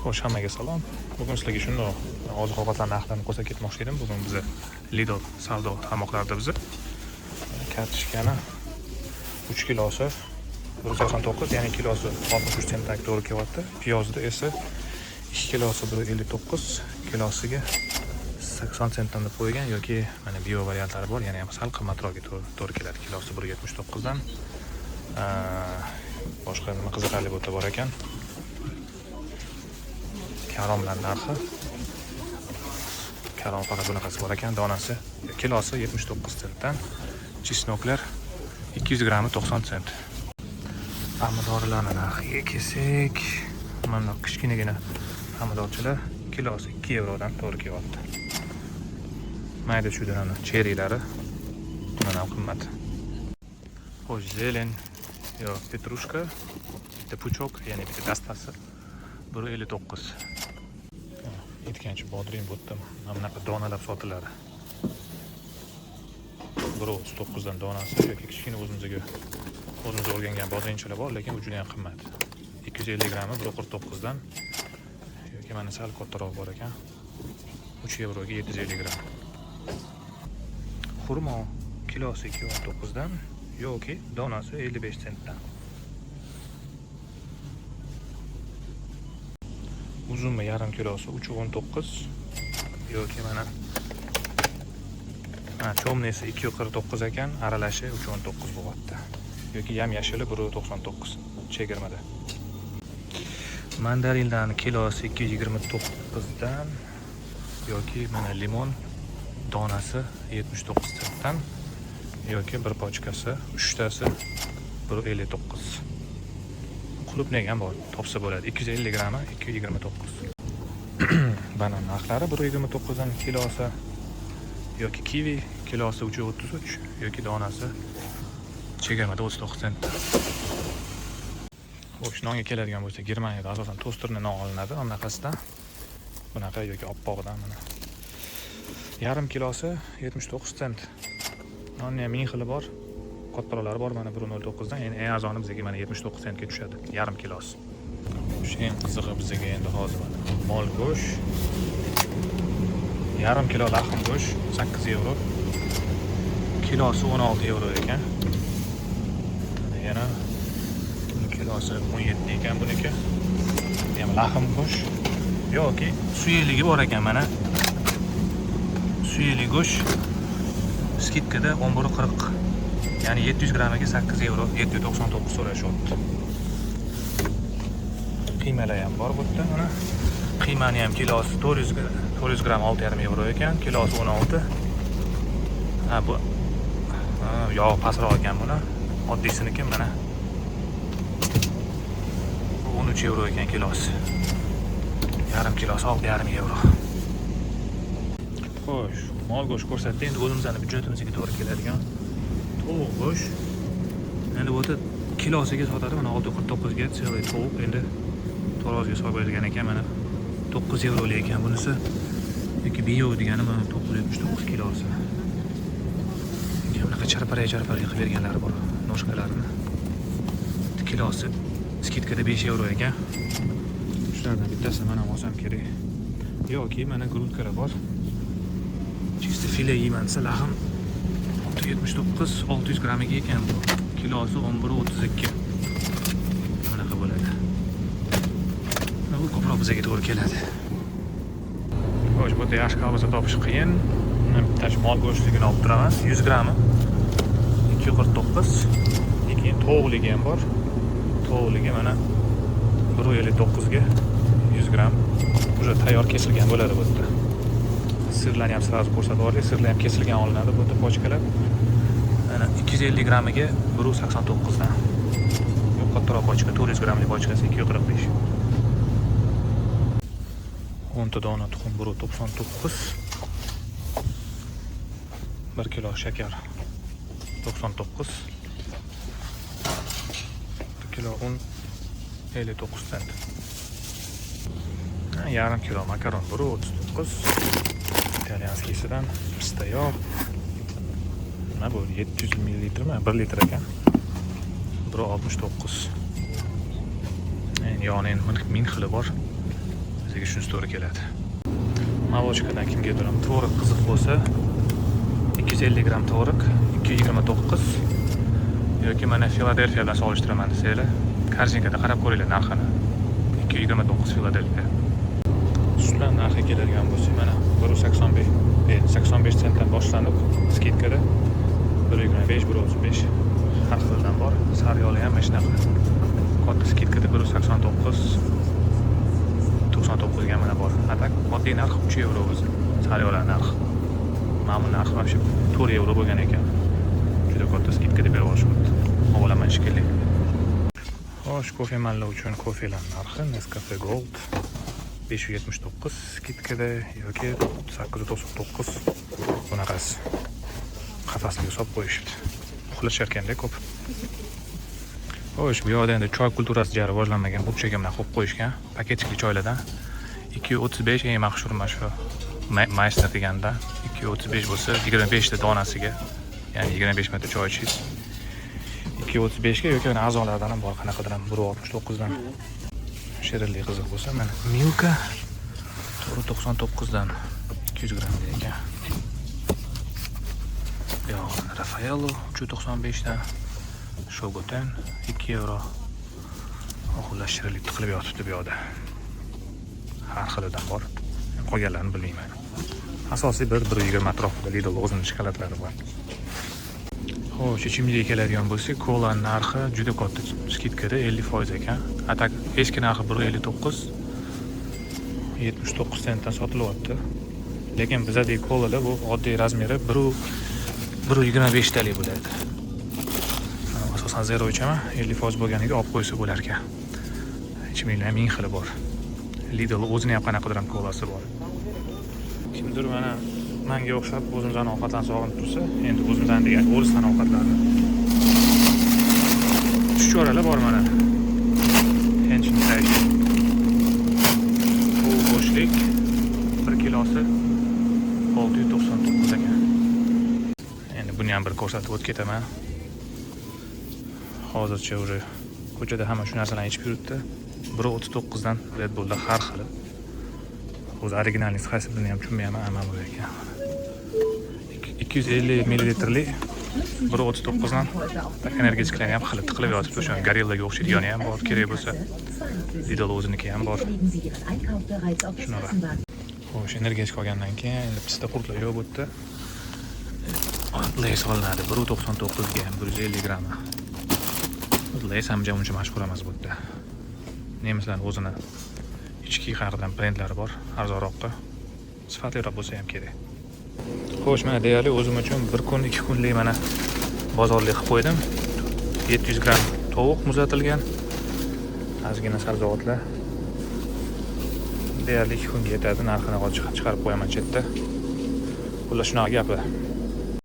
Xo'sh, hammaga salom. Bugun sizlarga shundoq oziq-ovqatlar narxlarini ko'rsatib ketmoqchi edim. Bugun biza Lidl savdo tarmoqlarida biza kartoshkani 3 kilosi 199, ya'ni kilosi 63 sentdan to'g'ri kelyapti. Piyozda esa 2 kilosi 159, kilosiga 80 sentdan deb qo'ygan yoki mana bio variantlari bor, yana ham sal qimmatroqga to'g'ri keladi. Kilosi 179 dan. Boshqa nima qiziqarli bu yerda bor ekan? Karomlar narxi. Karom faqat bunaqasi bor ekan, donasi kilosi 79 sentdan. Чеснок lar 200 grammi 90 sent. Pomidorlarni narxiga kelsak, mana kichkinagina pomidorchalar kilosi 2 yevrodan to'g'ri kelyapti. Mayda chuydalarni cherilari undan ham qimmat. Xo'sh, зелень yo петрушка bitta пучок, ya'ni bitta dastasi 1.59. Aytgancha, bodring bu yerda mana bunaqa donalab sotiladi. 1.39dan donasi yoki kichkina o'zimizga o'rgangan bodringchalar bor, lekin u juda ham qimmat. 250 grammi 1.49dan yoki mana sal kattaroq bor ekan. 3 yevroga 750 gram. Xurmo kilosi 2.19dan yoki donasi 55 sentdan. Uzumi yarim kilosi 3.19 yoki mana ha, чёрный si 2.49 ekan, aralashi 3.19 bo'lyapti. Yoki yam yashili 1.99 chegirmada. Mandarinlarni kilosi 2.29 dan yoki mana limon donasi 79 sentdan yoki bir pochkasi, uchtasi 1.59. Клубника ham bor, topsa bo'ladi. 250 grammi 2.29. Banan narxlari 1.29 dan kilosi yoki kivi kilosi 3.33 yoki donasi chegirmada 39 sent. Xo'sh, nonga keladigan bo'lsak, Germaniyada asosan tosterni non olinadi, mana bunaqasidan. Bunaqa yoki oppog'idan mana. Yarim kilosi 79 sent. Nonni ham ming xili bor. Kattaroqlari bor, mana 1.09 dan, endi eng arzoni bizga mana 79 sentga tushadi, yarim kilosi. Shu eng qizig'i bizga endi hozir mana mol go'sht. Yarim kilo lahm go'sht 8 yevro. Kilosi 16 yevro ekan. Mana yana buni kilosi 17 ekan buniki. Ham lahm go'sht yoki suyakligi bor ekan mana. Suyakli go'sht скидка da 11.40. Ya'ni 700 grammiga 8 yevro 799 so'rashyapti. Qiymalar ham bor bu yerda mana. Qiymani ham kilosi 400 gram 6,5 yevro ekan, kilosi 16. Ha, bu ha, yog'i pastroq ekan buni. Oddiysiniki mana bu 13 yevro ekan kilosi. Yarim kilosi 6,5 yevro. Xo'sh, mol go'sht ko'rsatdi. Endi o'zimizni byudjetimizga to'g'ri keladigan tovuq go'sht. Endi bu yerda kilosiga sotadi, mana 6.49 ga целый tovuq. Endi taroziga solib qo'yilgan ekan mana 9 yevrolik ekan bunisi. Yoki bio degani mana 9.79 kilosi. Bunaqa charparak charparak qilib berganlari bor ножка larini. Kilosi скидка da 5 yevro ekan. Shulardan bittasini mana olsam kerak. Yoki mana грудка lar bor. Чисто file yeyman desa, lahm 6.79, 600 grammiga ekan bu. Kilosi 11.32. Bunaqa bo'ladi. Bu ko'proq bizga to'g'ri keladi. Xo'sh, bu yerda yaxshi kolbasa topish qiyin. Bitta shu mol go'shtligini olib turaman. 100 grammi 2.49. Keyin tovuqligi ham bor. Tovuqligi mana 1.59 ga 100 gram. Уже tayyor kesilgan bo'ladi bu yerda. Сыр larni ham сразу ko'rsatib yubordik. Сыр lar ham kesilgan olinadi bu yerda pochkalab. Mana 250 grammiga 1.89 dan. Yo'q, kattaroq pochka 400 gramlik pochkasi 2.45. 10 ta dona tuxum 1.99. 1 kilo shakar 99. 1 kilo un 59 sent. Ha, yarim kilo makaron 1.39. Итальянский sidan pista yog'. Nima bu? 700 millilitrmi? 1 litr ekan. 1.69. Endi yog'ni endi ming xili bor. Bizga shunisi to'g'ri keladi. Молочка dan kimgadir ham tvorog qiziq bo'lsa, 250 gramm tvorog 229 yoki mana Filadelfiya bilan solishtiraman desanglar, Korzinka da qarab ko'ringlar narxini. 229 Filadelfiya. Sutlar narxi keladigan bo'lsa, mana 1.85, 85 sentdan boshlanib, скидка da 1.25, 1.35 har xilidan bor. Sariyog'li ham mana shunaqa. Katta скидка da 1.89, 99 ga mana bor. А так oddiy narx 3 yevro o'zi. Sariyog'lar narxi. Mana bu narx вообще 4 yevro bo'lgan ekan. Juda katta скидка da berib yuborishyapti. Olaman shekilli. Xo'sh, kofemanlar uchun kofelar narxi: Nescafe Gold 579 скидка da yoki 899 bunaqasi. Qafasga solib qo'yishibdi. Uxlashar ekanda ko'p. Xo'sh, bu yoqda endi choy культура si ja rivojlanmagan. Burchaga mana qo'yib qo'yishgan пакетик li choylardan 2.35 eng mashhur mana shu Maisner deganda 2.35 bo'lsa, 25 ta donasiga, ya'ni 25 marta choy ichingiz 2.35 ga yoki mana arzonlardan ham bor, qanaqadir ham 1.69 dan. Shirinlik qiziq bo'lsa, mana Milka 4.99 dan 200 gramm ekan. Yo'q, Raffaello 3.95 dan, Schogoten 2 yevro. Xullas, shirinlik tiqilib yotibdi bu yoqda. Har xilidan bor. Qolganlarini bilmayman. Asosiy bir 1.20 atrofida Lidl o'zini shokoladlari bor. Xo'sh, ichimlikka keladigan bo'lsak, kola narxi juda katta скидка da 50% ekan. А так eski narxi 1.59, 79 sentdan sotilyapti. Lekin bizadagi kolalar bu oddiy размер i 1.25 talik bo'ladi. Asosan zero ichaman, 50% bo'lganiga olib qo'ysa bo'lar ekan. Ichimliklar ham ming xili bor. Lidl o'zini ham qanaqadir ham kolasi bor. Kimdir mana manga o'xshab o'zimizani ovqatlarni sog'inib tursa, endi o'zimizani degan o'rislarni ovqatlarini. Chuchvaralar bor mana. Hähnchenfleisch. Bu go'shtlik 1 kilosi 699 ekan. Endi buni ham bir ko'rsatib o'tib ketaman. Hozircha уже ko'chada hamma shu narsalarni ichib yuribdi. 1.39 dan Red Bullda har xili. O'zi оригинальный si qaysi birini ham tushunmayapman, mana bu ekan. 250 millilitrli 1.39 dan. Так, energetiklarni ham xili tiqilib yotibdi. O'sha Gorillaga o'xshaydigani ham bor, kerak bo'lsa. Lidl o'ziniki ham bor. Shunaqa. Xo'sh, energetik olgandan keyin endi pista qurtlar yo'q bu yerda. Lays olinadi 1.99 ga 150 grammi. Lays ham uncha mashhur emas bu yerda. Nemislarning o'zini ichki qanaqadir brendlari bor, arzonroqqa. Sifatliroq bo'lsa ham kerak. Xo'sh, mana deyarli o'zim uchun bir kun, 2 kunlik mana bozorlik qilib qo'ydim. 700 gramm tovuq muzlatilgan. Ozgina sabzavotlar. Deyarli 2 kunga yetadi. Narxini hozir chiqarib qo'yaman chetda. Xullas, shunaqa gaplar.